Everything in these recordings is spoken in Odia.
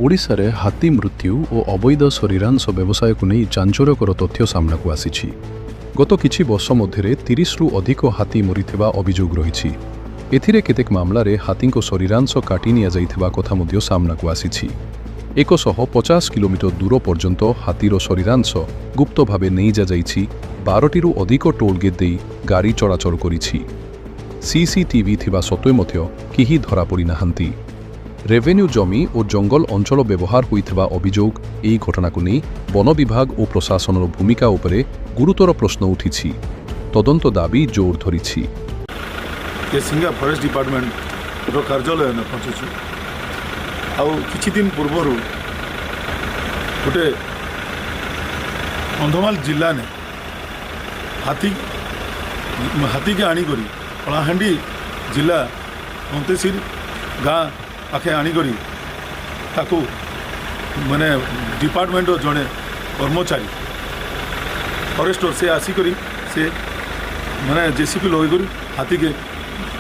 ଓଡ଼ିଶାରେ ହାତୀ ମୃତ୍ୟୁ ଓ ଅବୈଧ ଶରୀରାଂଶ ବ୍ୟବସାୟକୁ ନେଇ ଚାଞ୍ଚଲ୍ୟକର ତଥ୍ୟ ସାମ୍ନାକୁ ଆସିଛି। ଗତ କିଛି ବର୍ଷ ମଧ୍ୟରେ 30ରୁ ଅଧିକ ହାତୀ ମରିଥିବା ଅଭିଯୋଗ ରହିଛି। ଏଥିରେ କେତେକ ମାମଲାରେ ହାତୀଙ୍କ ଶରୀରାଂଶ କାଟି ନିଆଯାଇଥିବା କଥା ମଧ୍ୟ ସାମ୍ନାକୁ ଆସିଛି। 150 କିଲୋମିଟର ଦୂର ପର୍ଯ୍ୟନ୍ତ ହାତୀର ଶରୀରାଂଶ ଗୁପ୍ତ ଭାବେ ନେଇଯାଯାଇଛି। 12ଟିରୁ ଅଧିକ ଟୋଲଗେଟ୍ ଦେଇ ଗାଡ଼ି ଚଳାଚଳ କରିଛି। ସିସିଟିଭି ଥିବା ସତ୍ତ୍ୱେ ମଧ୍ୟ କେହି ଧରାପଡ଼ି ନାହାନ୍ତି। ରେଭେନ୍ୟୁ ଜମି ଓ ଜଙ୍ଗଲ ଅଞ୍ଚଳ ବ୍ୟବହାର ହୋଇଥିବା ଅଭିଯୋଗ। ଏହି ଘଟଣାକୁ ନେଇ ବନ ବିଭାଗ ଓ ପ୍ରଶାସନର ଭୂମିକା ଉପରେ ଗୁରୁତର ପ୍ରଶ୍ନ ଉଠିଛି। ତଦନ୍ତ ଦାବି ଜୋର ଧରିଛି। କେସିଙ୍ଗା ଫରେଷ୍ଟ ଡିପାର୍ଟମେଣ୍ଟର କାର୍ଯ୍ୟାଳୟରେ ପହଞ୍ଚିଛୁ। ଆଉ କିଛି ଦିନ ପୂର୍ବରୁ ଗୋଟେ କନ୍ଧମାଳ ଜିଲ୍ଲାନେ ହାତୀକେ ଆଣିକରି କଳାହାଣ୍ଡି ଜିଲ୍ଲା ମନ୍ତେସିର ଗାଁ ପାଖେ ଆଣିକରି ତାକୁ ମାନେ ଡିପାର୍ଟମେଣ୍ଟର ଜଣେ କର୍ମଚାରୀ ଫରେଷ୍ଟର ସେ ଆସିକରି ସେ ମାନେ ଜେସିବି ଲଗେଇକରି ହାତୀକେ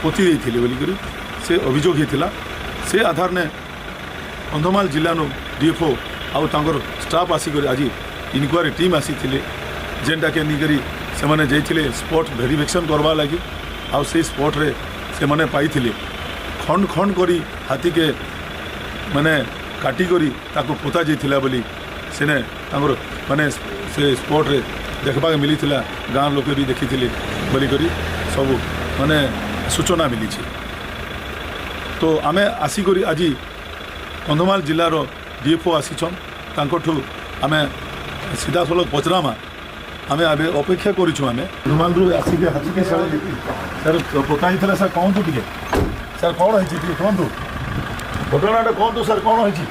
ପୋତି ଦେଇଥିଲେ ବୋଲିକରି ସେ ଅଭିଯୋଗ ହେଇଥିଲା। ସେ ଆଧାରରେ କନ୍ଧମାଳ ଜିଲ୍ଲାନୁ ଡିଏଫ୍ଓ ଆଉ ତାଙ୍କର ଷ୍ଟାଫ୍ ଆସିକରି ଆଜି ଇନକ୍ୱାରି ଟିମ୍ ଆସିଥିଲେ, ଯେନ୍ଟାକେ ନେଇକରି ସେମାନେ ଯାଇଥିଲେ ସ୍ପଟ୍ ଭେରିଫିକେସନ୍ କରବାର୍ ଲାଗି। ଆଉ ସେଇ ସ୍ପଟ୍ରେ ସେମାନେ ପାଇଥିଲେ ଖଣ୍ଡ ଖଣ୍ଡ କରି ହାତୀକେ ମାନେ କାଟିକରି ତାକୁ ପୋତା ଯାଇଥିଲା ବୋଲି ସେନେ ତାଙ୍କର ମାନେ ସେ ସ୍ପଟ୍ରେ ଦେଖିବାକୁ ମିଳିଥିଲା। ଗାଁ ଲୋକେ ବି ଦେଖିଥିଲେ ବୋଲିକରି ସବୁ ମାନେ ସୂଚନା ମିଳିଛି। ତ ଆମେ ଆସିକରି ଆଜି କନ୍ଧମାଳ ଜିଲ୍ଲାର ଡିଏଫ୍ଓ ଆସିଛନ୍, ତାଙ୍କଠୁ ଆମେ ସିଧାସଳଖ ପଚରାମା। ଆମେ ଏବେ ଅପେକ୍ଷା କରିଛୁ। ଆମେ କନ୍ଧମାଳରୁ ଆସିକି ହାତୀକେ ସାର୍ ପୋତା ହେଇଥିଲା। ସାର୍, କୁହନ୍ତୁ ଟିକେ ସାର୍, କ'ଣ ହେଇଛି ଟିକେ କୁହନ୍ତୁ। ଘଟଣାଟା କୁହନ୍ତୁ ସାର୍, କ'ଣ ହେଇଛି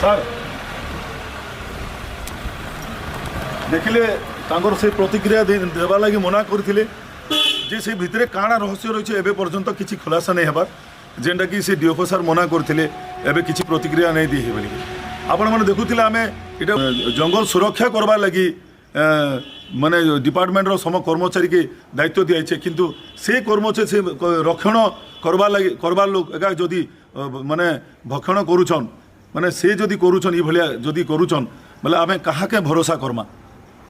ସାର୍? ଦେଖିଲେ, ତାଙ୍କର ସେ ପ୍ରତିକ୍ରିୟା ଦେବା ଲାଗି ମନା କରିଥିଲେ ଯେ ସେ ଭିତରେ କାଣା ରହସ୍ୟ ରହିଛି, ଏବେ ପର୍ଯ୍ୟନ୍ତ କିଛି ଖୁଲାସା ନେଇ ହେବାର। ଯେନ୍ଟାକି ସେ ଡିଏଫଓ ସାର୍ ମନା କରିଥିଲେ, ଏବେ କିଛି ପ୍ରତିକ୍ରିୟା ନେଇ ଦେଇ ବୋଲିକି। ଆପଣମାନେ ଦେଖୁଥିଲେ, ଆମେ ଏଇଟା ଜଙ୍ଗଲ ସୁରକ୍ଷା କରବାର୍ ଲାଗି ମାନେ ଡିପାର୍ଟମେଣ୍ଟର ସମ କର୍ମଚାରୀକେ ଦାୟିତ୍ୱ ଦିଆଯାଇଛି। କିନ୍ତୁ ସେ କର୍ମଚାରୀ, ସେ ରକ୍ଷଣ କରବାର୍ ଲାଗି କରବାର୍ ଲୋକ ଏକା ଯଦି ମାନେ ଭକ୍ଷଣ କରୁଛନ୍, ମାନେ ସେ ଯଦି କରୁଛନ୍, ଏଇଭଳିଆ ଯଦି କରୁଛନ୍ ବୋଲେ ଆମେ କାହାକେ ଭରସା କର୍ମା?